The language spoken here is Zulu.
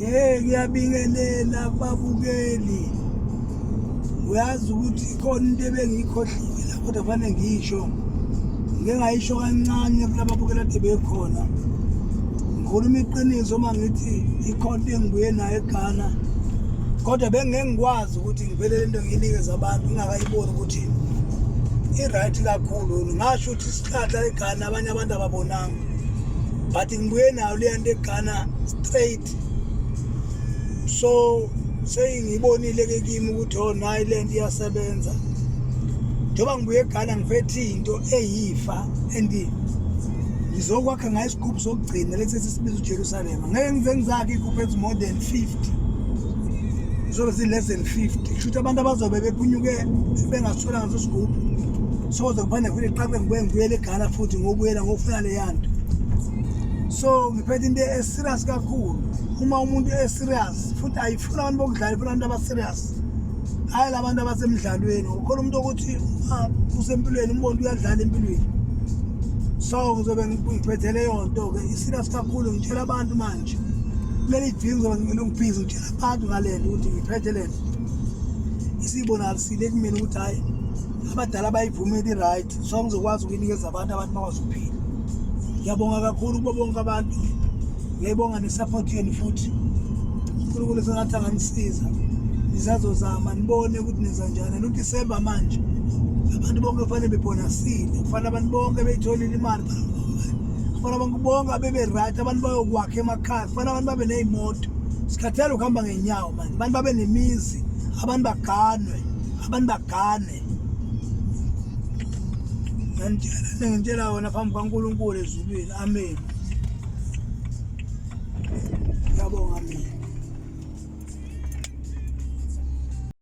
Hey, ngiyabingelela kubabukeli. Uyazi ukuthi ikhona into ebengiyikhohliwe la kodwa kufanele ngiyisho. Ngike ngayisho kancane kulababukeli ade bekhona. Ngikhuluma iqiniso uma ngithi ikhona into engibuye nayo eGhana. Kodwa bengeke ngikwazi ukuthi ngivele lento ngiyinikeze abantu ngingakayiboni ukuthi i-right kakhulu. Ngasho ukuthi isihlahla eGhana abanye abantu ababonanga. But ngibuye nayo leya nto eGhana straight so seyingibonile ke kimi ukuthi oh nayi le nto iyasebenza njengoba ngibuye eGhana ngiphethe into eyifa and ngizokwakha ngayo isigubhu sokugcina lesi esisibiza uJerusalema. Ngeke ngize ngizakhe igubhu ethi more than 50, zizobe zi-less than 50. Kusho ukuthi abantu abazobe bephunyuke bengasithola ngaso sigubhu soze kuphinde futhi qaqe ngibuye ngibuyele eGhana futhi ngobuyela ngofuna leya nto. So ngiphethe into e-serious kakhulu. Uma umuntu e-serious futhi ayifuni abantu bokudlala, ifuna abantu aba-serious, hhayi la bantu abasemdlalweni. Ukhona umuntu okuthi uma usempilweni umbona uyadlala empilweni. So ngizobe ngiphethe leyo nto-ke i-serious kakhulu. Ngitshela abantu manje kuleli viki ngizobe ngibhizi ngitshela abantu ngale nto ukuthi ngiphethe le nto isibonakalisile kumina ukuthi hhayi abadala bayivumile i-right, so ngizokwazi ukuyinikeza abantu, abantu bakwazi ukuphila. Ngiyabonga kakhulu kubo bonke abantu, ngiyayibonga ne-support yenu futhi. uNkulunkulu sengathi anganisiza, nisazozama nibone ukuthi nenza njani. NoDisemba manje abantu bonke kufanele bebhonasile, kufanele abantu bonke beyitholile imali, kufanele abantu bonke abebe-right, abantu bayokwakha emakhaya, kufanele abantu babe ney'moto. Sikhathele ukuhamba ngey'nyawo manje, abantu babe nemizi, abantu baganwe, abantu bagane. Ngiyantshela, ngitshela wona phambi kwaNkulunkulu ezulwini. Amen. Ngiyabonga mina.